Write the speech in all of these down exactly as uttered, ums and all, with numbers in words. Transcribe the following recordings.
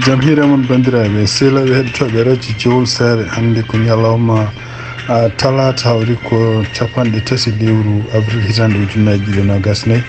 Jam hiire mon, banndiraaɓe sehlaaɓe heɗotooɓe radio Cewol Seere. Hannde ko ñalawma, a, talaata, hawri ko capanɗe tati lewru avril, hitaande ujunnaji ɗiɗi e noogas nayi.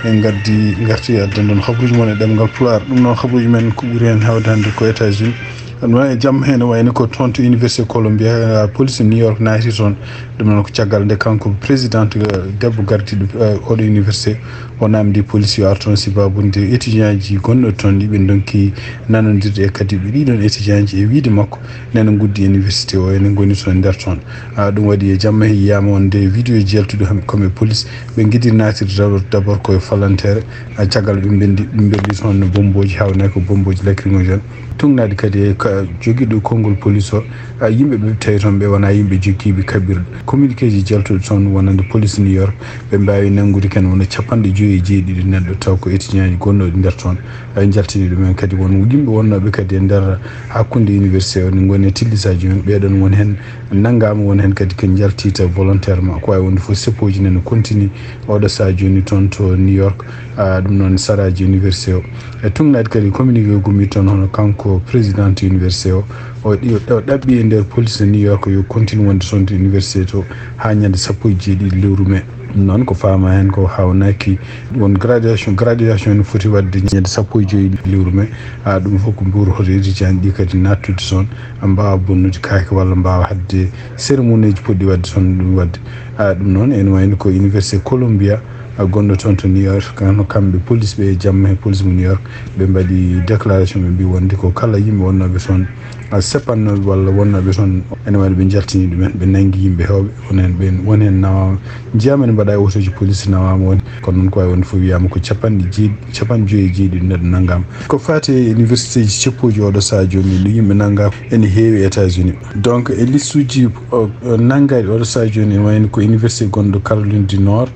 En ngardi, ngarti addan ɗon habaruuji mon e ɗemngal Pulaar. Ɗum noon, habaruuji men ko ɓuri heen heewde hannde ko États-Unis. Ɗum noon, e jamma heen, wayno ko toon to Université Columbia, a, police New York naati toon. Ɗum noon ko caggal nde kanko président, a, debbo gardiiɗo, a, oɗo université, o naamndi police yo ar toon, sibabude étudiant ji gonɗo toon, iɓe ndonki nanondirde e kadi ɓe ɗiɗon étudiant ji, e wiide makko nana nguddi université o, ene ngoni toon nder toon. A, ɗum waɗi e jamma he yiyaama wonde vidéo ji yaltuɗi kam, comme e police, ɓe ngiɗi naatirde d'abord, d'abord koye falantere, a, caggal ɓe mbendi, ɓe mbelli toon bombooji, haawnaaki ko bombooji lacrymogène. Tugnaade kadi e ka-, jogiiɗo konngol police o, a, yimɓe ɓe tawi toon ɓe wonaa yimɓe jogiiɓe kaɓirɗe. Communiqué ji jaltuɗi toon wonande police New York, ɓe mbaawi nanngude ken wona capanɗe joyi e jeeɗiɗi neɗɗo, taw ko étudiant ji gonnooɗi nder toon. A, jaltini ɗumen kadi won yimɓe wonnooɓe kadi e nder hakkunde université o, ne ngoni e tillisaaji men. Ɓeeɗon won heen nanngaama, won heen kadi ko njaltiita volontairement. Ko waawi wonde fof, seppooji nana continue oɗo sahaa jooni toon to New York, a, ɗum noon saraaji université o. E tugnaade kadi communiqué gummi toon, hono kanko président université o, o ɗi-, o ɗaɓɓi e nder police New York yo continue wonde toon to université to haa ñande sappo e jeeɗiɗi lewru mai. Ɗum noon ko faama heen ko haawnaaki won graduation, graduation ne foti waɗde ñande sappo e joyi lewru mai. A, ɗum fof ko mburu hoto étudiant ɗi kadi nattude toon, mbaawa bonnude kaake walla mbaawa haɗde cérémonie ji poɗɗi waɗde toon ɗum waɗde. A, ɗum noon ene wayno ko Université Columbia, a, gonɗo toon to New York, hono kamɓe police ɓe e jamma he police mo New York, ɓe mbaɗi déclaration, ɓe mbi wonde ko kala yimɓe wonnooɓe toon, a, seppannooɓe walla wonnooɓe toon, ene wayno ɓe njaltini ɗumen, ɓe nanngi yimɓe heewɓe, won heen ɓeen, won heen nawaama, njiyaama ne mbaɗa e otoji police nawaama won. Kono noon ko waawi wonde fof wiyaama ko capanɗe jeeɗi-, capanɗe joyi e jeeɗiɗi neɗɗo nanngaama. Ko faati e université ji ceppooji oɗo sahaa jooni, no yimɓe nanngaa ene heewi États-Unis. Donc, e listuuji, o, o, nanngaaɗi oɗo sahaa jooni, ene wayno ko université gonɗo Caroline du Nord,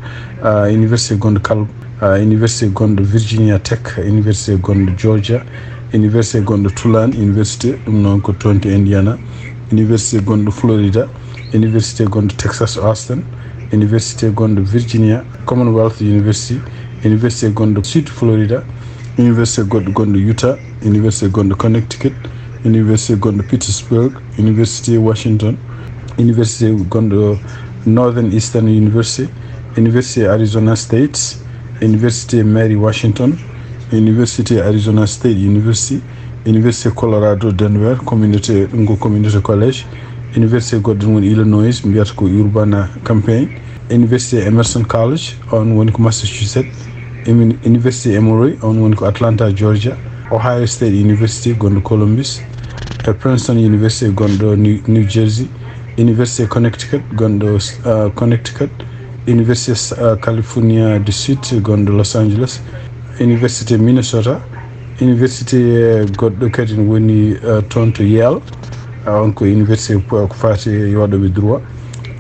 a, université gonɗo Cal-, a, université gonɗo Virginia Tech, université gonɗo Georgia, université gonɗo Tulane University, ɗum noon ko toon to Indiana, université gonɗo Florida, université gonɗo Texas Austin, université gonɗo Virginia Commonwealth University, université gonɗo Sud Florida, université goɗɗo gonɗo Utah, université gonɗo Connecticut, université gonɗo Pittsburgh, université Washington, université gonɗo Northern Eastern University, université Arizona State, université Mary Washington, université Arizona State University, université Colorado Denver, communauté, ɗum ko communauté college, université goɗɗo ɗum woni Illinois, mbiyata ko Urbana-Champaign, université Emerson College, on woni ko Massachusetts, Uni-, université Emory, on woni ko Atlanta, Georgia, Ohio State University, gonɗo Columbus, e Princeton University, gonɗo New, New Jersey, université Connecticut, gonɗo, uh, Connecticut, université, uh, California du Sud, gonɗo Los Angeles, université Minnesota, université, eh, goɗɗo kadi ne woni, eh, toon to Yale. Ah, on ko université ko, ko faati e waɗooɓe droit.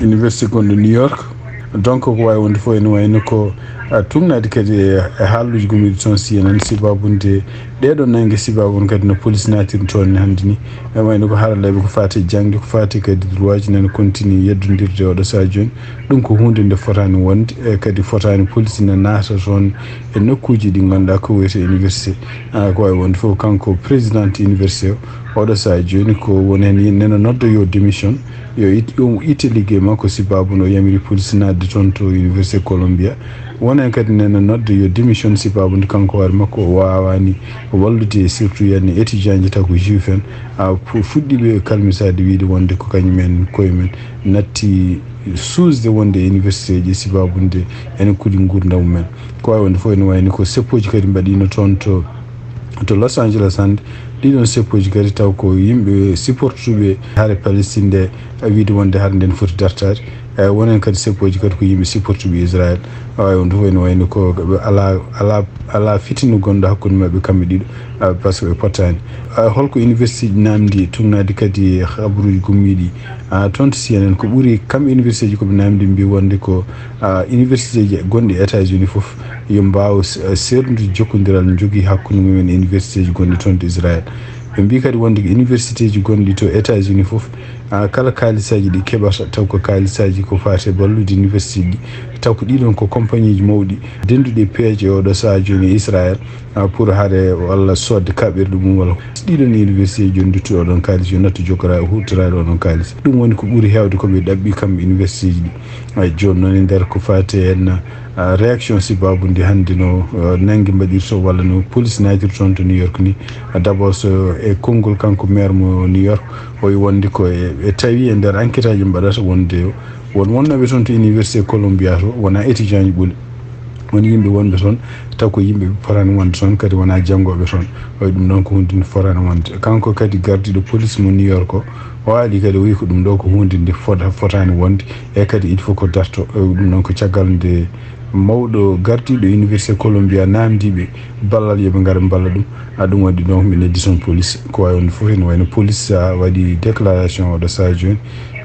Université gonɗo New York. Donc, ko waawi wonde fof ene wayno ko, ah, tugnaade kadi e, e haalluuji gommiiɗi toon C N N, sibabude ɗeeɗo nannge, sibabude kadi no police naatiri toon ne hannde ni. E wayno ko haralleeɓe ko faati e jaŋde, ko faati kadi droit ji nana continue yeddondirde oɗo sahaa jooni. Ɗum ko huunde nde fotaani wonde, e kadi fotaani police ne naata toon e nokkuuji ɗi ngannduɗaa ko wiyetee université. Ah, ko waawi wonde fof, kanko président université o, oɗo sahaa jooni ko woni heen, nena nodda yo démission, yo it-, yo itte liggey makko, sibabude o yamiri police naatde toon to Université Columbia. Won heen kadi nena nodda yo démission, sibabude kanko hoore makko o waawaani wallude, surtout hannde étudiant ji taw ko juif en, a, fu-, fuɗɗiiɓe kalmisaade wiyde wonde ko kañum en koye men natti suusde wonde e université ji, sibabude ene kuɗi nguurndam mumen. Ko waawi wonde fof ene wayni ko seppooji kadi mbaɗiino toon to, to Los Angeles hannde. Ɗiɗon seppooji kadi taw ko yimɓe supportuɓe hare Palestine nde, a, wiyde wonde hare nden foti dartaade. E, wonen kadi seppooji kadi ko yimɓe supportuɓe Israël. A, waawi wonde fof ene wayni ko ɓe alaa, alaa, alaa fitina gonɗo hakkunde maɓɓe kamɓe ɗiɗo, a, par ce que ɓe pottaani. A, holko université ji naamndi e tugnaade kadi habaruuji gommiiɗi? A, toon to C N N ko ɓuri kam université ji ko ɓe naamndi mbi wonde ko, a, université ji gonɗi États-Unis fof yo mbaaw s-, a, seerndude jokkondiral njogii hakkunde mumen e université ji gonɗi toon to Israël. Ɓe mbi kadi wonde ko université ji gonɗi to États-Unis fof Ah, kala kaalisaaji ɗi keɓata, taw ko kaalisaaji ko faati e ballude université ji, taw ko ɗiɗon ko compagnieji mawɗi, dennduɗi e peeje oɗo sahaa jooni e Israël, ah, pour hare walla soodde kaɓirɗe mum walla. Ɗiɗon université jooni duttuɗo oɗon kaalis, yo nattu jogoraa, huutoraade oɗon kaalis. Ɗum woni ko ɓuri heewde ko ɓe ɗaɓɓi kamɓe université ji ɗi. Ay, jooni noon e nder ko faati e heen, ah, réaction sibaabu ndi hannde no, ah, nannge mbaɗirto walla no police naatirto toon to New York ni. Ah, d'abord so e konngol kanko maire mo New York, o wi wonde ko e, e tawi e nder enquête aji mbaɗata wonde won wonnooɓe toon to Université Columbia to wonaa étudiant ji ɓoli. Won yimɓe wonɓe toon, taw ko yimɓe ɓe potaani wonde toon, kadi wonaa janngooɓe toon. O wi ɗum ɗoon ko huunde nde fotaani wonde. Kanko kadi gardiiɗo police mo New York o, o aali kadi o wi ko ɗum ɗo ko huunde nde fota-, fotaani wonde. E kadi il faut ko darto. O wi ɗum ɗoon ko caggal nde mawɗo gardiiɗo Université Columbia naamndii ɓe ballal yo ɓe ngar ɓe mballa ɗum. A ɗum waɗi ɗoon min noddi toon police. Ko waawi wonde fof ene wayno police a waɗi déclaration oɗo sahaa jooni.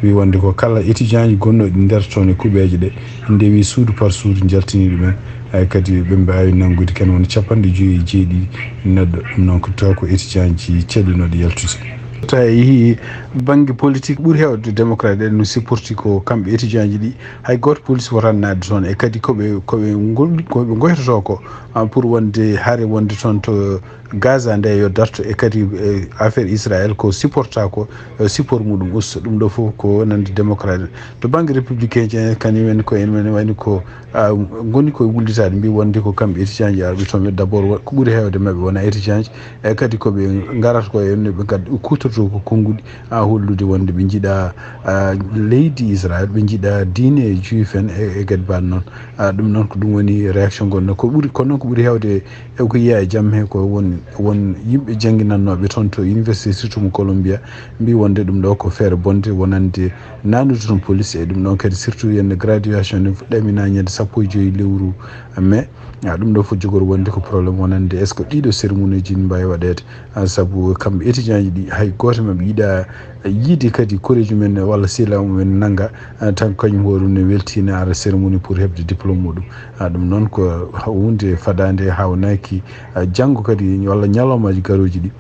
Wi wonde ko kala étudiant ji gonnooɗi nder toon e kuɓeeje ɗe, ndewi suudu par suudu, njaltini ɗumen. Ay kadi ɓe mbaawi nanngude ken woni capanɗe joyi e jeeɗiɗi neɗɗo. Ɗum noon ko taw ko étudiant ji callinooɗi yaltude. Tawi a yehii bannge politique ɓuri heewde démocrate en no supporti ko kamɓe étudiant ji ɗi. Hay gooto police wotaani naatde toon. E kadi ko ɓe, ko ɓe ngol-, ko ɓe ngoytotoo ko, ah, pour wonde hare wonde toon to Gaza nde yo darto. E kadi, eh, affaire Israël ko supporta ko, eh, support muɗum usto. Ɗum ɗo fof ko wonande démocrate. To bannge républicain ji en, kañum en ko en men wayno ko, ah, ngoni koye wullitaade, mbi wonde ko kamɓe étudiant ji arɓe toon ɓe d'abord wa-, ko ɓuri heewde maɓɓe wona étudiant ji. E kadi ko ɓe ngarata ko en ɓe ngadda kuutorto ko konnguɗi, ah, hollude wonde ɓe njiɗa, ah, leydi Israël, ɓe njiɗa diine e juif en e, e kadi baaɗe noon. Ah, ɗum noon ko ɗum woni réaction gonɗo. Ko ɓuri, kono noon ko ɓuri heewde e ko yiya e jam he ko won, won yimɓe jannginannooɓe toon to université surtout mo Columbia, mbi wonde ɗum ɗo ko feere bonde wonande nanude toon police e ɗum ɗon kadi surtout yande graduation ne fuɗɗami na ñande sappo e joyi lewru mai. Ah, ɗum ɗo fof jogori wonde ko problème wonande est ce que ɗiɗo cérémonie ji ne mbawi waɗede? Ah, sabu kamɓe étudiant ji ɗi hay goto maɓɓe yiɗa yiide kadi koreeji men walla sila mumen nanga, ah, tan kañum hoore mum ne weltina ara cérémonie pour heɓde diplôme muɗum. Ah, ɗum noon ko hunde fadande hawnaki, ah, janngo kadi walla ñalawmaji garoji ɗi.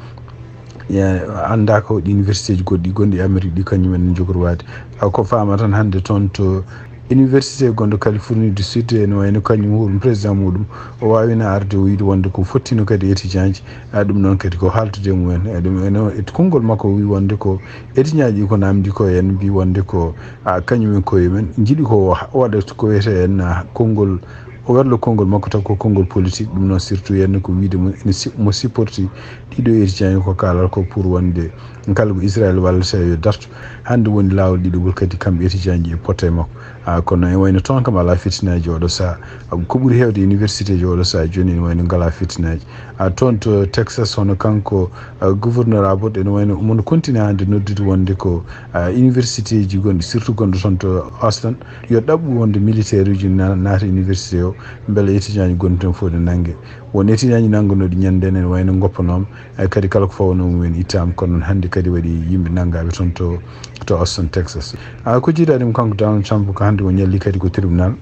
Ya, annda ko ɗi université ji goɗɗi gonɗi Amérique ɗi kañum en jogori waade. Ah, ko faama tan hannde toon to université gonɗo Californie du Sud ene wayno kañum hoɗum président muɗum o wawino arde o yiide wonde ko fottino kadi étudiant ji. Ah, ɗum noon kadi ko haaltude e mumen. Eh, ɗum ene, e konngol makko o wi wonde ko étudiant ji ko namdi ko en mbi wonde ko, ah, kañum en koye men njiɗi ko wa-, waɗa ko wiyete en, ah, konngol, o werlo konngol makko taw ko konngol politique. Ɗum noon surtout en ko wiide mo ene si-, mo supporti ɗiɗo étudiant ko kaalal ko pour wonde kala ko Israël wallata yo darto. Hannde woni laawol ɗiɗogol kadi kamɓe étudiant ji e potte makko. Ah, kono e wayno toon kam alaa fitinaaji oɗo sahaa. Ah, ko ɓuri heewde université ji oɗo sahaa jooni ene wayno ngalaa fitinaaji. Ah, toon to Texas hono kanko, ah, gouverneur Abbott ene wayno omo continue hannde noddude wonde ko, ah, université ji gonɗi surtout gonɗo toon to Austin yo ɗaɓɓu wonde militaire uji na-, naata université o mbele étudiant ji gonɗi toon fof ne nannge. Won étudiant ji nanngunooɗi ñande ene wayno ngoppanooma. Eh, kadi kala ko fawanoo mumen ittaama, kono noon hannde kadi waɗi yimɓe nanngaaɓe toon to, to Austin, Texas. Ah, ko jiidaade mum kanko Donald Trump ko hannde o ñalli kadi ko tribunal.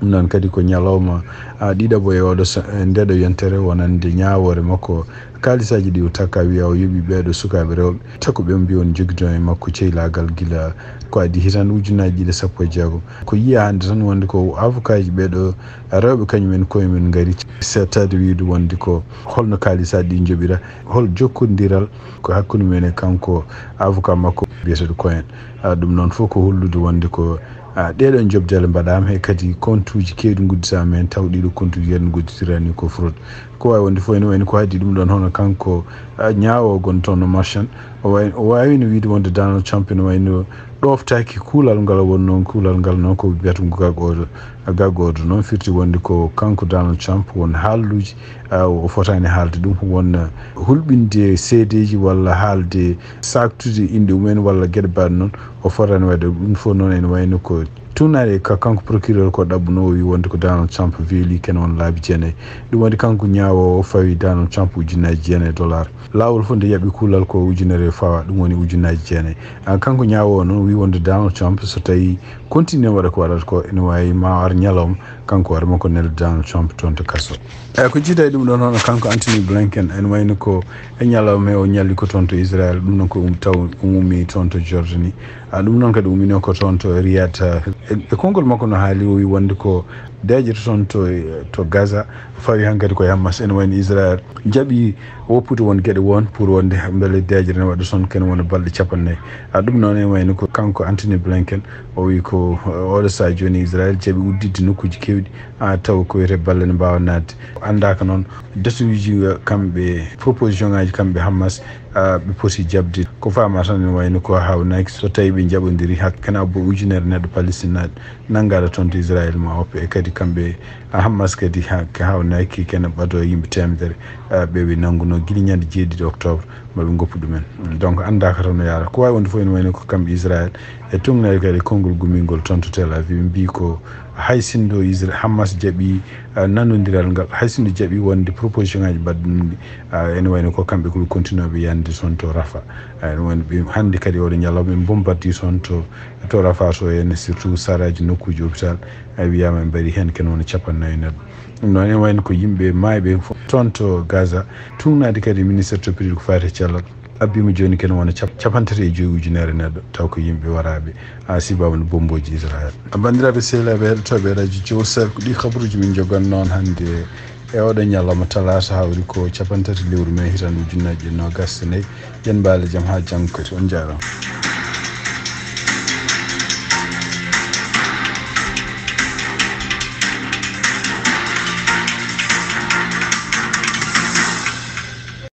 Ɗum noon kadi ko ñalawma, ah, ɗiɗaɓo e oɗo sa-, eh, ndeɗo yontere wonande ñaawoore makko kaalisaaji ɗi o takka wiya o yoɓi ɓeeɗo sukaaɓe rewɓe takkuɓe mbi on jogido e makko ceylaagal gila ko adii hitaande ujunnaaji ɗiɗi e sappo e jeegom. Ko yiya hannde tan wonde ko avocat ji ɓeeɗo rewɓe kañum en koye mum ngari seettaade wiide wonde ko holno kaalisaaji ɗi njoɓira, hol jokkondiral ko hakkunde mum e kanko avocat makko biyeteeɗo Cohen. Ah, ɗum noon fof ko hollude wonde ko, ah, ɗeeɗoo njoɓdele mbaɗaama e kadi compte uji keewɗi ngudditaama heen taw ɗiɗo compte uji heen ngudditiraani ko fraude. Ko waawi wonde fof ene wayno ko adii ɗum ɗoon hono kanko, ah, ñaawoowo gonɗo toon no Marchand o way-, o waawino wiide wonde Donald Trump ene wayno ɗooftaaki kuulal ngal wonnoo kuulal ngal noon ko biyata ngu gagoodo, gagoodo noon firti wonde ko kanko Donald Trump won haalluuji, ah, o fotaani haalde ɗum, won, ah, hulɓinde seedeeji walla haalde saaktude inɗe mumen walla geɗe mbaɗe noon o fotaani waɗde ɗum fof noon ene wayno ko tuunaade ka kanko procureur ko ɗaɓɓuno o wi wonde ko Donald Trump weeli ken won laabi jeenayi. Ɗum waɗi kanko ñaawoowo o fawi Donald Trump ujunnaaji jeenayi dollar. Laawol fof nde yaɓi kuulal ko ujunere fawa, ɗum woni ujunnaaji jeenayi. Ah, kanko ñaawo o noon wi wonde Donald Trump so tawi continue waɗa ko waɗata ko, ene wawi ma ar ñalawma kanko hoore makko nelde Donald Trump toon to kaso. Eyyi, ko jiida e ɗum ɗon hono kanko Anthony Blinken, ene wayno ko e ñalawma he o ñalli ko toon to Israel, ɗum noon ko um, taw um ummi toon to Jordanie. Ah, ɗum noon kadi ummino ko toon to Riyadh. E, e konngol makko no haali, o wi wonde ko deeƴata toon to, to Gaza, fawi hankadi ko e Hamas, ene wayno Israel jaɓi woppude won geɗe won pour wonde beele deeƴere ne waɗa toon kene wona balɗe capannayyi. Ah, ɗum noon ene wayno ko kanko Anthony Blinken, o wi ko, eh, oɗo sahaa jooni Israel jaɓi udditde nokkuuji keewɗi, ah, taw ko wiyetee balle ne mbaawa naatde. Anndaaka noon datuuji, eh, kamɓe, proposition ngaaji kamɓe Hamas, ah, ɓe poti jaɓde. Ko faama tan ene wayno ko haawnaaki so tawi ɓe njaɓondiri hakkana bo ujunere neɗɗo Palestinaaɓe nanngaaɗo toon to Israel ma oppe. E kadi kamɓe, ah, Hamas kadi ha, ka haawnaaki kene ɓado yimɓe teemedere, ah, ɓe ɓe nanngunoo gila ñande jeeɗiɗi octobre ma ɓe ngoppu ɗumen. Donc anndaaka toon no yaara. Ko waawi wonde fof ene wayno ko kamɓe Israel e tuugnaade kadi konngol gummingol toon to Tel Aviv, mbi ko hay sinno Isra-, Hamas jaɓi, ah, nanondiral ngal, hay sinno jaɓi wonde proposition ngaaji baɗɗi ɗum ɗi, ah, ene wayno ko kamɓe ko ɓe continue ɓe yande toon to Rafah. Ah, ene wayno ɓe hannde kadi oɗo ñalawma ɓe bombardii toon to, to Rafah to, ene surtout saraaji nokkuuji hôpital, a wiyaama ɓe mbaɗi heen kene wona capannayyi neɗɗo. Ɗum noon ene wayno ko yimɓe maayɓe fof toon to Gaza, tuugnaade kadi ministre toppitiiɗo ko faati e cellal, abbiima jooni kene wona cap-, capanɗe tati e joyi ujunere neɗɗo, taw ko yimɓe waraaɓe, a, sibaama no bombooji Israel. Banndiraaɓe sehilaaɓe heɗotooɓe Radio Jowsal, ko ɗi kabaruuji min njogan noon hannde e oɗo ñalawma talaata, hawri ko capanɗe tati lewru mee hitaande ujunnaaji ɗiɗi noogas e nayi. Yen mbaale jam haa janngo kadi. On njaaraama.